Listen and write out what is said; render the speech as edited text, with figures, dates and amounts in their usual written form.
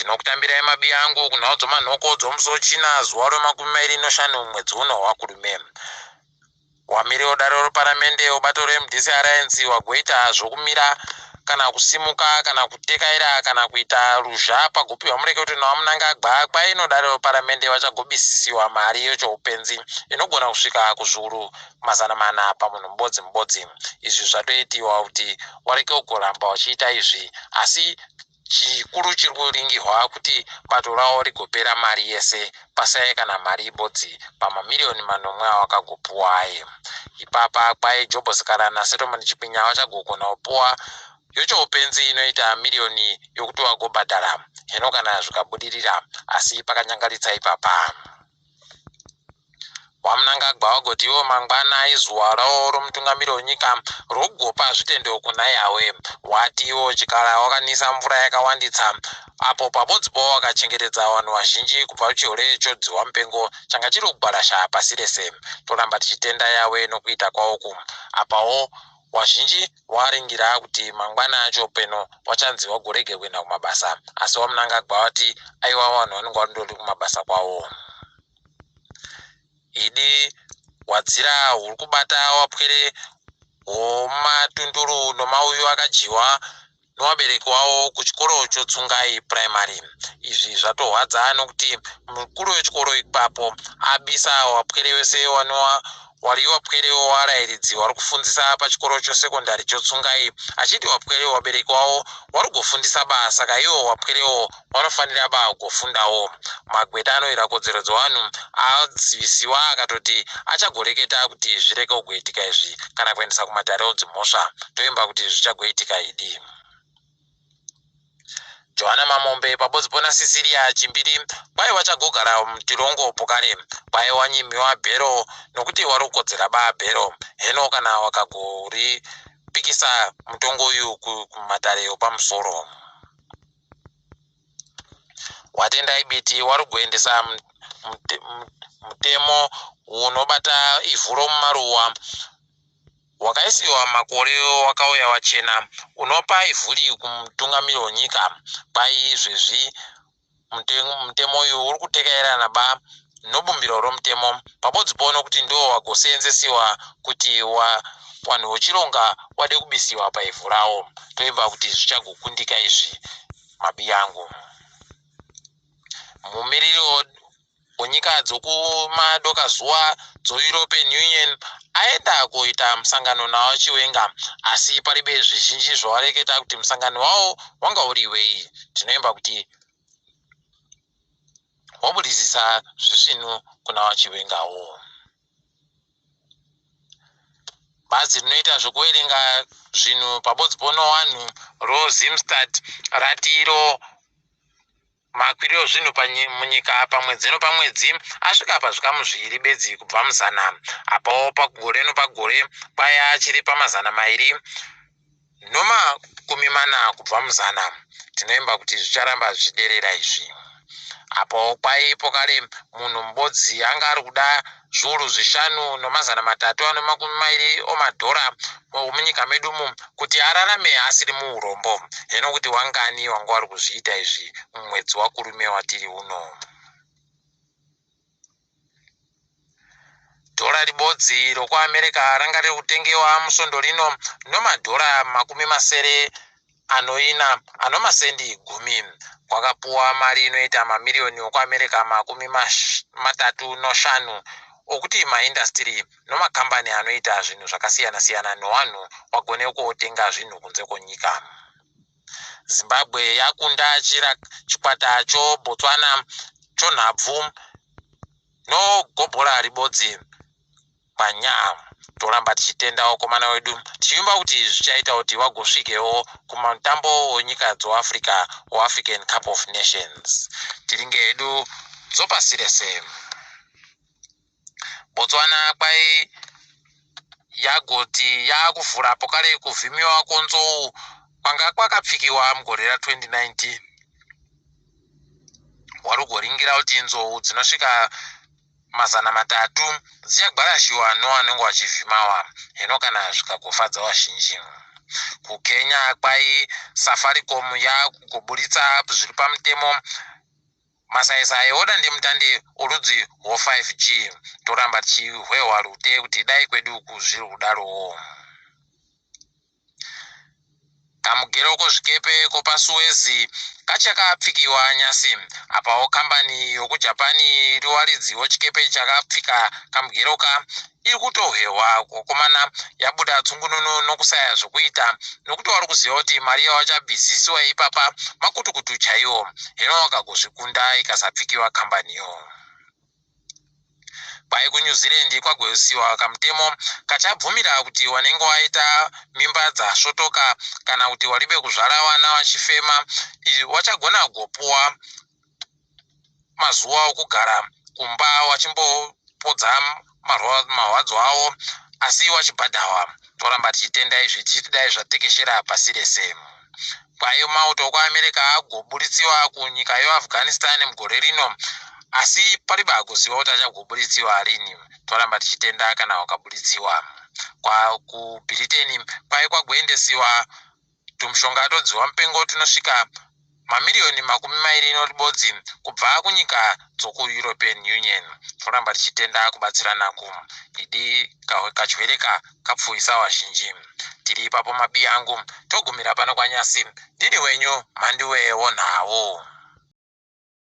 Tinokutambirai mabiya angu kunhau dzomanhoko dzomusi weChina zuva remakumi mairi noshanu mwedzi uno waKurume. Wamiri wedare reparamende webato reMDC Alliance wagoita zvokumira kana kusimuka kana kutekaira kana kuita ruzha pagopiwa mureketo naVaMnangagwa kwaino dare reparamende vachagobisisiwa mari yechoupenzi inogona kusvika kuzviuru 400 pamunhu mubodzi mubodzi. Izvi zvatoitiwa kuti wareke kugoramba wachiita izvi asi Chikuru chiri kuringirwa kuti bato ravo rigopera mari yese pasave kana mari ibodzi pamamiriyoni manomwe awakagopuwa aye. Ipapa kwai Jobho Sikhala naSolomon Chikwinya vachagogona kupuwa yochoupenzi inoita miriyoni yokuti vagobhadhara heno kana zvikabudirira asi pakanyangaritsa ipapa. VaMnangagwa vagoti ivo mangwana izuva ravo romutungamiri wenyika rokugopa zvitendo kuna Yahweh. Wati ivo Chikara wakanisa mvura yakawanditsa apo pabodzipo wakachengetedza vanhu vazhinji kubva kuchirwere chodzihwa mupengo changa chiri kugwarasha pasi rese. Toramba tichitenda Yahweh nokuita kwavoku. Apawo wazhinji waringira kuti mangwana acho peno wachanzi wagorege kuenda kumabasa asi VaMnangagwa vati aiwa vanhu vanenge vandori kumabasa kwavo. Idi hwadzira huri kubata wapwere hwomatunduru nomauyu akadyiwa nowabereki wavo kuchikoro choTsungai Primary. Izvi zvatohwadza nokuti mukuru wechikoro ipapo abisa wapwere wese wanowa wari wapwere wewarairidzi wari kufundzisa pachikoro chesekondari choTsungai achiti wapwere wabereki wavo wari kugofundisa ba saka iwo wapwerewo wanofanira ba kugofundawo. Magweta anoyera kodzero dzevanhu azivisiwa akatoti achagoreketa kuti zvirege kugoitika izvi kana kuendesa kumatare odzimhosva. Toimba kuti zvichagoitika idi. Johanna Mamombe pabodzipo naCecilia Chimbiri kwai vachagogara mutirongo pokare kwai wanyimiwa bhero nokuti wari kukodzera ba bhero heno kana wakagoripikisa mutongo uyu kumatare opamusoro. WaTendai Biti wari kuendesa mutemo unobata ivhu romumaruwa wakaisiwa makore wakauya wachena unopa ivhuri kumutungamiri wenyika. Kwai izvezvi mutemo uyu uri kutekairana ba nobumbiro romutemo pabodzipo nokuti ndiwo wagoseenzesiwa kuti wanhu wechironga wade kubisiwa paivhu rawo. Toimba kuti zvichagokundika izvi mabiyangu. Mumiriri wenyika dzokumadokazuva dzoEuropean Union aenda koita musangano naVaChiwenga asi paribe zvizhinji zvavareketa kuti musangano wavo wanga uri wei. Tinoimba kuti wabudisisa zvisvinu kuna VaChiwengawo. Bazi rinoita zvekuverenga zvinhu pabodzipo nowanhu roZimstat rati iro makwiriro ezvinhu munyika pamwedzi nopamwedzi asvika pazvikamu zviviri bedzi kubva muzana apawo pagore nopagore kwaya achiri pamazana mairi nomakumi mana kubva muzana. Tinoimba kuti zvicharamba zvichiderera izvi. Apo kwaipo kare munhu mubodzi anga ari kuda zviuru zvishanu nomazana matatu ane makumi mairi omadhora omunyika medumu kuti ararame asiri muurombo. Hino kuti wangani wanga wari kuzviita izvi mumwedzi waKurume watiri uno. Dhora ribodzi rokuAmerica ranga riri kutengewa musvondo rino nomadhora 60 anoina anomasendi gumi. Kwakapuwa mari inoita mamiriyoni okuAmerica 35 okuti maindasitiri nomakambani anoita zvinhu zvakasiyana-siyana nowanhu wagone kotenga zvinhu kunze kwenyika. Zimbabwe yakunda chikwata choBotswana chonhabvu nogobhora ribodzi panya. Toramba tichitenda vakomana wedu tichivimba kuti zvichaita kuti vagosvikewo kumutambo wenyika dzoAfrica weAfrican Cup of Nations. Tiringe hedu dzopasi rese. Botswana kwai yagoti yaakuvhura pokare kuvhimiwa kwonzou kwanga kwakapfikiwa mugore ra2019. Wari kugoringira kuti nzou dzinosvika 300 dzichagwarashiwa nowanenge wachivhimawa heno kana zvikagofadza wazhinji. KuKenya kwai Safaricom yakugoburitsa zviri pamutemo masaisai odandemutande orudzi rwo5G. Toramba tichihwehwa rute kuti dai kwedu uku zviri kudarowo. Kamugero kozvikepe kopaSuez kachakapfikiwa nyasi. Apawo kambani yokuJapan iri waridzi wechikepe chakapfika kamugero ka iri kutohwehwa kokomana yabuda tsungununu nokusaya zvokuita nokuti wari kuziva kuti mari yawachabvisisiwa ipapa makutukutu chaiwo. Hino wakagozvikunda ikasapfikiwa kambaniyo. Kwai kuNew Zealand kwagoisiwa kamutemo kachabvumira kuti wanenge waita mimba dzasvotoka kana kuti waribe kuzvara vana vachifema wachagona kugopuwa mazuva okugara kumba wachimbopodza marwadzo awo asi wachibhadhawa. Toramba tichitenda izvi tichiti dai zvatekeshera pasi rese. Kwayo mauto okuAmerica agoburitsiwa kunyika yeAfghanistan mugore rino asi paribe agoziva kuti achagoburitsiwa rini. Toramba tichitenda kana wakaburitsiwa. KuBritain kwai kwagoendesiwa tumushonga todziwa mupengo tunosvika mamiriyoni 21 kubva kunyika dzokuEuropean Union. Toramba tichitenda kubatsirana ku idi kachwereka kapfuwisa vazhinji. Tiri ipapo mabiyangu togumira pano kwanyasi. Ndini wenyu Mhanduwe wonhau.